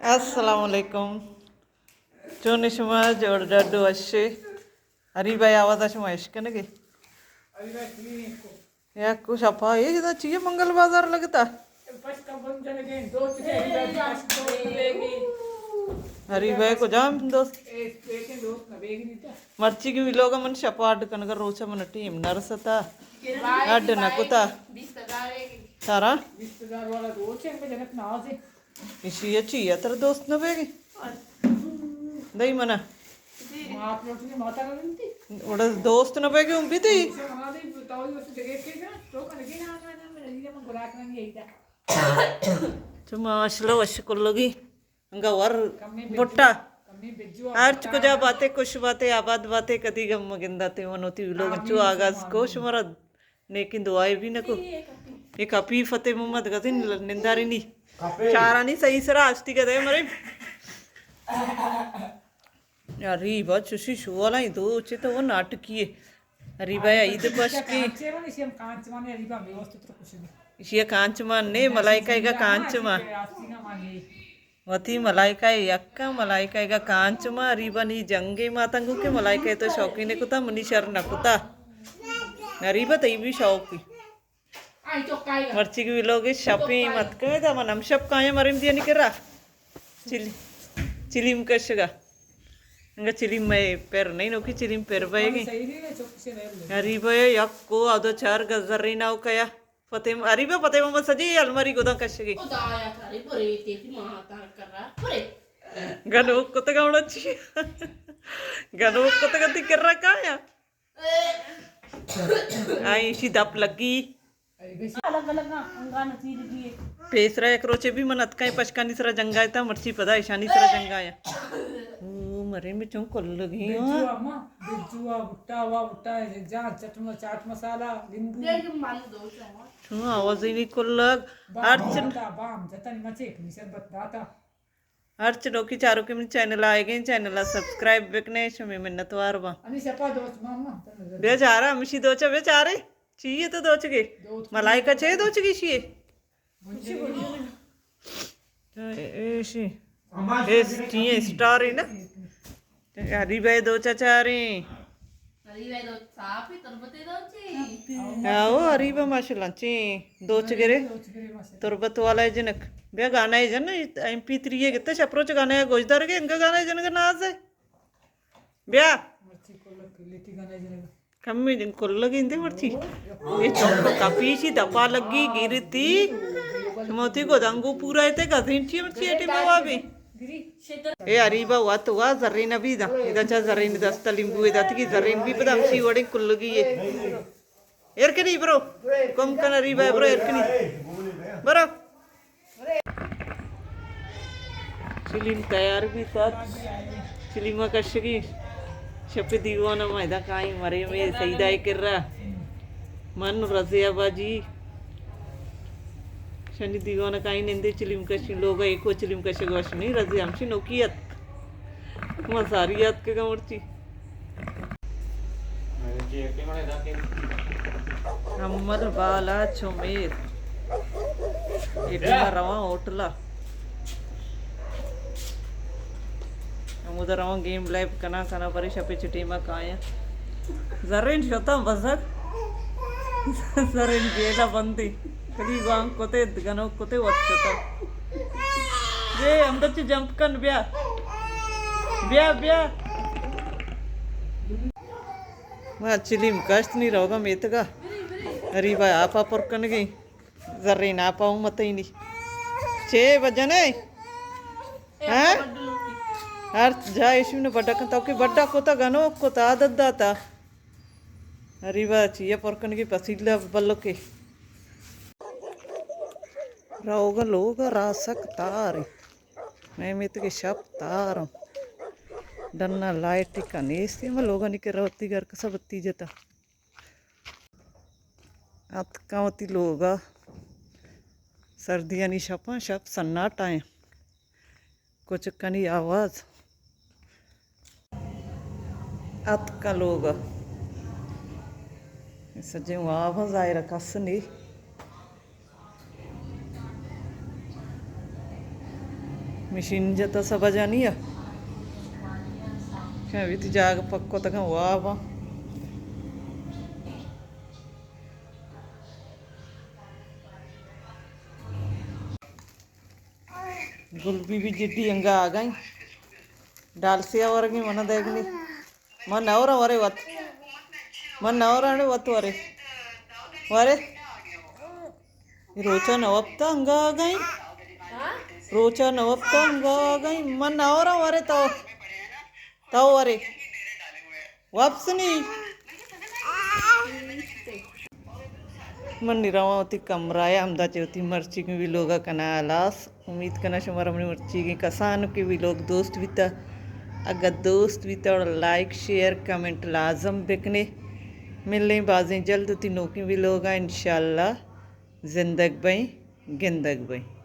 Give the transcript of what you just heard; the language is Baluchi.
السلام علیکم۔ چون شما؟ جوڑ ڈڈ وشے؟ اریبہ ءِ آواز ءَ شما اشکنگے؟ یک شپا اے ادا چیئے منگل بازار لگتا؟ اریبہ ءِ کجام دوست؟ مرچی کہ ویلوگ ءَ من شپا اڈ کنگا، روچا من ٹیم نہ رستا، اڈ نہ کتا۔ ترا؟ ایشی ءَ چی ءَ ترا دوست نہ بیگی؟ دئی منا۔ وڑا دوست نہ بیگی ہم بیتی۔ تو ماشاءاللہ وش کلگی۔ انگا ور بٹا۔ ہرچ کجا باتے، خوش باتے، آباد باتے، کدی گم مگنداتے۔ من وتی ویلوگ انچو آغاز کو، شمارا نیکیں دعائے بھی نہ کو۔ اے کپی فتح محمد گزین نندارینی۔ چارانی صحیح سرا آشتی گدے مرے۔ اریبہ چوشی شوالاں دوچ تو وہ ناٹکی ہے۔ اریبہ یا عید پشکی۔ ایشی کانچ مان نے، ملائکہ کا کانچ مان۔ وتی ملائکہ ءِ یکاں، ملائکہ ءِ گا کانچ ما، اریبہ نی جنگے ماتاں گوں کہ ملائکہ ءَ تو شوقی نے کتا، منی شر نہ کتا۔ اریبہ تئی بھی شوقی۔ مرچی کہ ویلوگ ءَ شپیں مت کئے، دا من ہم شپ کایاں مریم دیانی کرا۔ چلی-، چلیم کشگا۔ انگا چلیم میں پر نہیں، نوکی چلیم پر بئے گی۔ اریبہ یک کو آدو چار گز زریناو کیا۔ فتح، اریبہ فتح محمد سجی الماری گداں کشگی۔ خدایا کارے برے تیتی ماں تا کرا برے۔ گنوک کتگا اوڑا چی؟ گنوک کتگا تی کرا کایا؟ آئی ایشی دپ لگی۔ الگ الگ انگا نتیجگی۔ پیسرا یک روچے بھی من اتکائیں پشکانی سرا جنگائے تا، مرچی پدا ایشانی سرا جنگایا۔ او مرے میں چون کلگی ہاں۔ بجو اما، بجو آ بٹا، وا بٹا، جان چٹ م-، چاٹ مسالہ، لیمبو۔ چون آوازی نی کلگ۔ بام ہرچ داتا، بام جتن مچے کنی شربت داتا۔ ہرچ نوکی چاروکے منی چینل آئیگیں، چینل سبسکرائب بکنے، شمی منتوار با۔ ہمی شپا دوست ماما، تن نظر۔ بیا چارا، ہمشی دوچا بیا چارے۔ چی ہے تو دوچگے؟ دوچ ملائکہ چے دوچگی شیے؟ ایشی۔ ایس ٹی اسٹار ہے نا؟ اریبہ ءِ دوچا چاریں۔ اریبہ ءِ دوچ صاف ہے، تربت ءِ دوچی۔ آو، اریبہ ماشاءاللہ چیں دوچ گرے۔ تربت والا جنک۔ بیا گانا ءَ جن، ایم پی تھری ءَ گتے، شپ روچ گانا ءَ گوش دارگے، انگا گانا ءَ جنگ ناز ہے۔ بیا۔ کمی جن کلگی اندے مرچی۔ اے چپ کپیشی دپا لگی گیرتی۔ موتی گدانگو پورا ایتے گزین چی مرچی ایٹی بابی۔ اے اریبہ وت وا زرین بی دا۔ ادا چا زرین دست لیمبو داتگی زرین بی پدا ہمشی وڑیں کلگی ہے۔ ایر کنی برو۔ کم کن اریبہ برو ایر کنی۔ برو۔ چلیم تیار بیت ات۔ چلیما کشگی۔ شپ دیوان ما ادا کائیں مریم سعیدہ ءِ کرا۔ من رضیہ باجی۔ شنی دیوان کائیں نندے چلیم کشی لوگا ایکو چلیم کشگ وش نہیں رضیہ ہمشی نوکی ات۔ ما ساری اتکگاں مرچی۔ ہمل بالاچ امید۔ اے ٹیما رواں ہوٹلا۔ ہمودا رواں گیم لیب کناں کناں، برے شپے چہ ٹیما کایاں۔ زرین شتاں بزگ۔ زرین گیلا بندی۔ کدی گوانک کتے، گنوک کتے وت شتاں۔ بے اندر چہ جمپ کن بیا۔ بیا، بیا۔ ما چلیم کشت نی روگا میتگا۔ اریبہ آپا پر کنگی۔ زرین آپا ہوں متینی۔ چے بجنے؟ ہاں؟ ہر جا ایشی نے بڈا کن تو کہ بڈا کتا گنوک کتا عادت داتا۔ اریبہ چیا پر کنگی پسیلہ بلکے۔ روگا لوگا را سک تاریں۔ مئے میتگ ءَ شپ تار انت۔ ڈنا لائٹ ٹکا نیست، ما لوگانی کرا وتی گرکسا بتی جتا۔ اتکاں وتی لوگا۔ سردیانی شپاں، شپ سناٹا انت۔ کچکانی آواز۔ اتکاں لوگ ءَ۔ سجیں واب ءَ ظاہر ءَ کس نی۔ مشین جتا سبا جانی ءَ۔ شاید وتی جاگہ پک کتگاں واب ءَ۔ گل بی بی جدی انگا آگئیں۔ ڈالسیا ورگی منا دیگنی۔ من نورا ورے وت۔ من نورا اڑے وت ورے۔ ورے۔ روچا نہ وپتا انگا آگئیں۔ روچا نہ وپتا انگا آگئیں۔ من نورا ورے تو۔ تو ورے۔ واپس نی۔ من نی رواں وتی کمرہ ءَ، ہمدا چہ وتی مرچیگیں ویلوگ ءَ کناں ہلاس۔ امید کناں شمارا منی مرچیگیں کسانکیں ویلوگ دوست بیتہ۔ اگہ دوست بیتہ گڑا لائک، شیئر، کمنٹ لازم بکنے۔ ملیں بازیں جلد وتی نوکیں ویلوگ ءَ انشاءاللہ۔ زندگ بئیں، گندگ بئیں۔